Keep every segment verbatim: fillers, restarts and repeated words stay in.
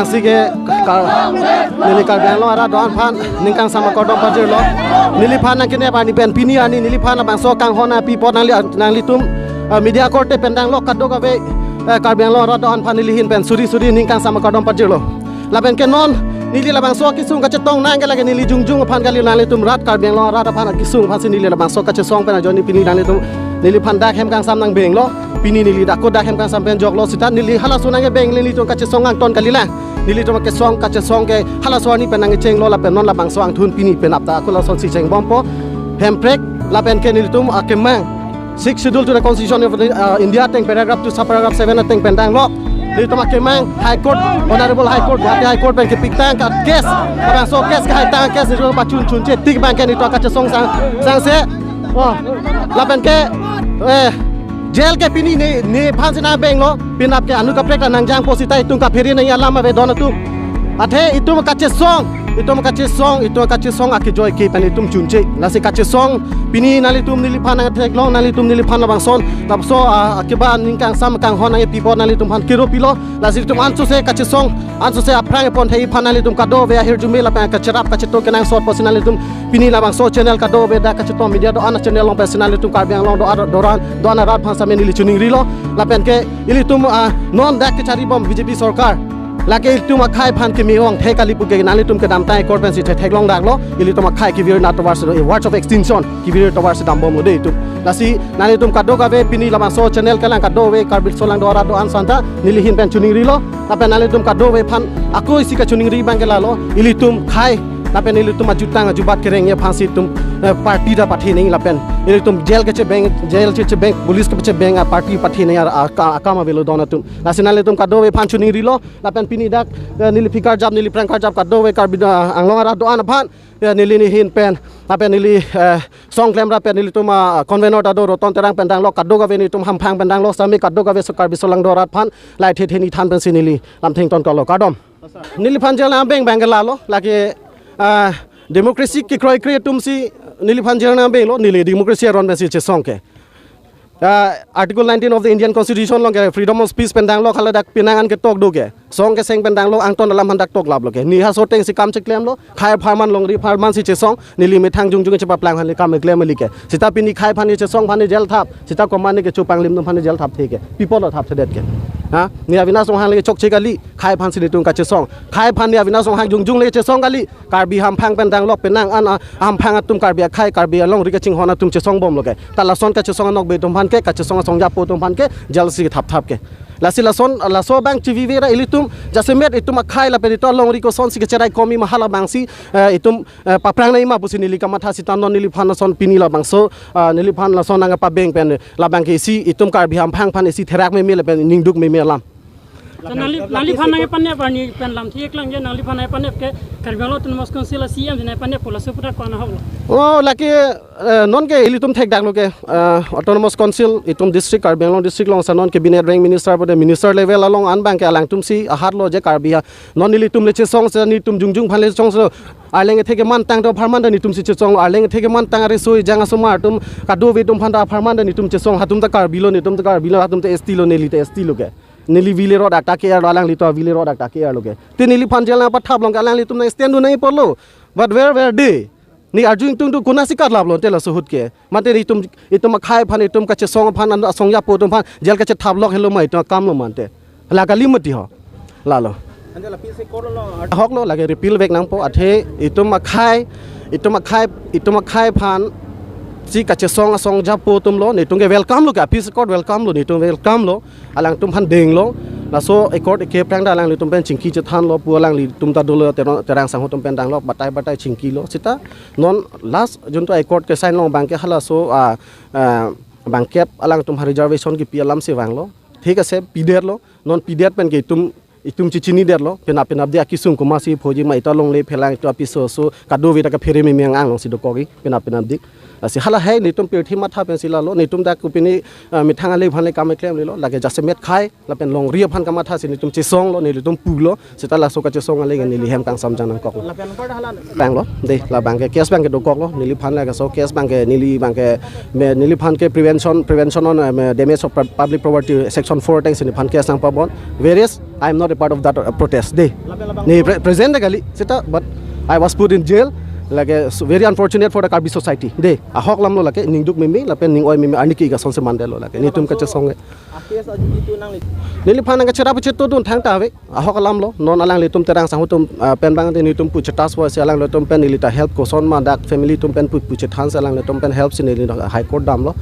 Asike ka, neli Karbi Anglong arat do-an aphan ning kangsam akardom pajirlo. Neliphan nangkenep arni pen pini arni neliphan labangso kanghon api apot nangli, nanglitum, eh, media korte pen danglok kadokave, eh, Karbi Anglong arat do-an aphan neli ahin pen suri suri ning kangsam akardom pajirlo. Lapen ke non neli labangso kesung kachetong nangke lake neli jongjong aphan kali, nanglitum rat Karbi Anglong arat aphan kesung aphansi neli labangso kachesong pen ajoine pini nanglitum neliphan dak hem kangsam nangbenglo. Pini neli dak ko dak hem kangsam pen joklo seta neli halaso nangkebeng nelitum kachesong angton kalilang. Nelitum kachesong, kachesong ke halaso arni pen nangchenglo lapen non labangso angthun pini penap ta ako lasonsi chengbompo. Hemprek lapen ke nelitum akemang Sixth Schedule to the Constitution of, uh, India ateng paragraph two sub paragraph seven ateng pen danglok. Nelitum akemang High Court, Honorable High Court, Guwahati High Court pen kepiktang ka case, labangso case kehaitang case nelitum pachun chunche tik abangke nelitum kachesong sang, sangse. Oh, lapen ke, eh, jail ke pini ne, nephansi nangbenglo, penap ke anu kaprek ta nangjangpo seta itum kaphere nangji alam ave don atum. Athe itum kachesong, itum kachesong, itum kachesong akejoi ke pen itum chunche. Lasi kachesong pini nanglitum neliphan nangtheklong, nanglitum neliphan labangson, labangso, ah, akeba ning kangsam kanghon nangkepi apot nanglitum aphan kero pilo. Lasi itum ansose kachesong, ansose aphrang epon thei aphan nanglitum kadokave ahirjume lapen kacherap kachetok kenangsot apotsi nanglitum pini labangso channel kadokave dak kachetong media do-an channel along pensi nanglitum Karbi Anglong do-an do-an do-an arat aphan same neli chiningrilo. Lapen ke ilitum, ah, non dak kecharibom B J P sorkar. Lake ilitum akhei aphan keme ong thek kali puke nanglitum kedamtang ekor pensi thetheklong daklo. Ilitum akhei kevir nat tovar si, eh, verge of extinction, kevir tovar si dambomlo de itum. Lasi nanglitum kadokave pini labangso channel kelang kadokave Karbi Solang do arat do-an santa neli ahin pen chiningrilo. Lapen nanglitum kadokave aphan ako isi kachiningri abangke lalo, ilitum khei lapen ilitum ajutang ajubat kerengji aphansi itum, eh, party ta pathenangji lapen ilitum jail kechebeng, jail kechebeng, police kechebeng a-party pathenangji a, a, ka, akam avelo don atum. Lasi nanglitum kadokave aphan chiningrilo lapen pini dak, eh, neli aphi karjap, neli aphrang karjap kadokave Karbi, ah, Anglong arat do-an aphan, eh, neli ahin pen lapen neli, eh, song klemra pen nelitum a-convenor ta do Roton Terang pen danglok kadokave nelitum hamphang pen danglok same kadokave so Karbi Solang do arat aphan lahei thethe nithan pensi neli lamthe ingtonkoklo, kardom. Neliphan jail nangbeng abangke lalo, lake, ah, democracy kekroikre atumsi neliphan jail nangbenglo, neli democracy aron pensi chesong ke. Ah, Article nineteen of the Indian Constitution along ke freedom of speech pen danglok haladak penang an ketok do ke. Song keseng pen danglok angton alam aphan dak toklaplo ke. Ne haso atengsi kam cheklemlo, khei apharman longri apharmansi chesong, neli methang jongjong chepaplang aphan ne kam keklem kali ke. Seta pini khei aphan ne chesong aphan ne jail thap, seta komat ne kechopanglim atum aphan ne jail thapthe ke. Pi apotlo thapthedet ke. Ha? Ne Avinash Ronghang le chokche kali, khei aphansi netum kachesong. Khei aphan ne Avinash Ronghang jongjong le chesong kali. Karbi hamphang pen danglok penang an a-hamphang atum Karbi akhei Karbi alongri kachinghon atum chesongbomlo ke. Ta lason kachesong anokbe atum aphan ke, kachesong asong japo atum aphan ke jail si thapthap ke. Lasi lason, laso abang chivi vera ilitum jasemet itum akhei lapen itum alongri kosonsi kecherai komi ma halabangsi, eh, itum, eh, paprangnangji ma pusi neli kamatha seta non neliphan lason pini labangso, ah, neliphan lason nangpabeng pen labangke isi itum Karbi hamphang aphan isi therak meme lapen ningduk meme alam. Nangli, nangliphan nangpanep arni pen lamthe keklangji, nangliphan nangpanep ke Karbi Anglong Autonomous Council a-C E M si nangpanep pu laso puthot ko-an ahoklo. Oh, lake, eh, non ke ilitum thekdaklo ke, eh, Autonomous Council, itum district, Karbi Anglong district alongsi non cabinet rank minister pute minister level along an abangke alangtumsi ahatlo je Karbi ha. Non nelitum le chesong se, netum jongjong aphan le chesong se. Arleng ethe kemantang do apharman ta netumsi chesong, arleng ethe kemantang ari soi jang asomar atum kadokave atum aphan ta apharman ta netum chesong, hatum ta Karbi lo, netum ta Karbi lo, hatum ta S T lo, neli ta S T lo ke. Neli vile rodak ta ke-er lo, alangli ta vile rodak ta ke-er lo ke. Te neliphan jail nangpathap along ke alanglitum nang stand do nangji apotlo. But where were they? Ne arju ingtung do, konatsi katlaplo te laso ahut ke. Mate itum, itum akhei aphan, itum kachesong aphan, an asong japo atum aphan jail kachethap lok helo ma itum akam lo mante. La kali mati ho. Lalo. Ante la appeals court along ar- Ahoklo, lake repeal vek nangpo, athe itum akhei, itum akhei, itum akhei aphansi kachesong asong japo atum lo, netum ke welcome lo ke, appeals court welcome lo, netum welcome lo. Alangtum aphan denglo, laso a-court eke aphrang ta alanglitum pen chingki chethanlo, pu alanglitum ta dolo Terang, Terang sangho atum pen danglok, batai batai chingkilo. Seta non last juntu a-court ke sign long abangke halaso, ah, ah, bangkep alangtum aphan reservation kipi alamsi vanglo. Thik ase, pidetlo, non pidet pen ke itum, itum chechinidetlo, penap penapdik akesung komatsi phoji ma, itum alongle phelang, itum apiso so kadokave ta kaphere meme anglongsi dokokji, penap penapdik. Lasi hala hai netum pirthe matha pensi lalo, netum dak kopine, ah, methang ale aphan le kam keklem lelo, lake jasemet khai lapen longri aphan kamatha si netum chesonglo, nelitum pulo, seta laso kachesong ale ke neli hem kangsam jang nangkoklo. Lapen kor hala. Banglo, de, labang ke case abang ke dokoklo, neliphan lake so case abang ke neli abang ke, me, neliphan ke Prevention, Prevention on, eh, me, Damage of Pub-, Public Property, Section four ateng si neliphan case nangpabon. Whereas I am not a part of that, uh, protest, de. Lapen labang. Ne pre-, present kali, seta, but I was put in jail, lake, so very unfortunate for the Karbi society, de. Ahok alamlo lake, ningduk meme, lapen ning-oi meme, arni ke-ik asonsi mandetlo lake. Netum kachesong ke. Ah, case aji itu nangli. Neliphan nangkacherap chetodun thangta ave. Ahok alamlo, non alanglitum Terang Sangho atum, ah, pen abang de netum pu chetas pusi alanglitum pen neli ta help koson ma dak family atum pen pu, pu chethan si alanglitum pen help si neli High Court damlo.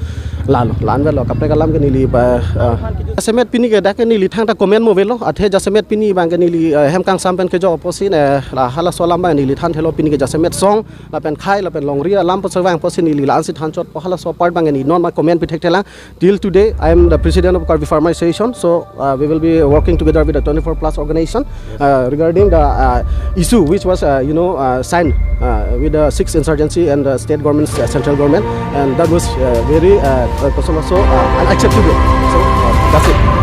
Lalo, la-an avelo, kaprek alam ke neli ba, ah, jasemet pini ke dak ke neli thangta comment mo avelo, athe jasemet pini abang ke neli, ah, hem kangsam pen kejok apotsi, eh, la halaso alam abang neli thanthelo pini ke jasemet song, lapen khai, lapen longri alam pusi vang apotsi neli la-ansi thanchotpo, halaso apart abang ke neli non ma comment pi thekthelang. Till today, I am the president of Karbi Farmer Association. So, uh, we will be working together with the twenty-four plus organization, uh, regarding the, uh, issue which was, uh, you know, uh, signed, uh, with the sixth insurgency and the state government, uh, central government, and that was, uh, very, uh, uh, also, uh, unacceptable. So, uh, that's it.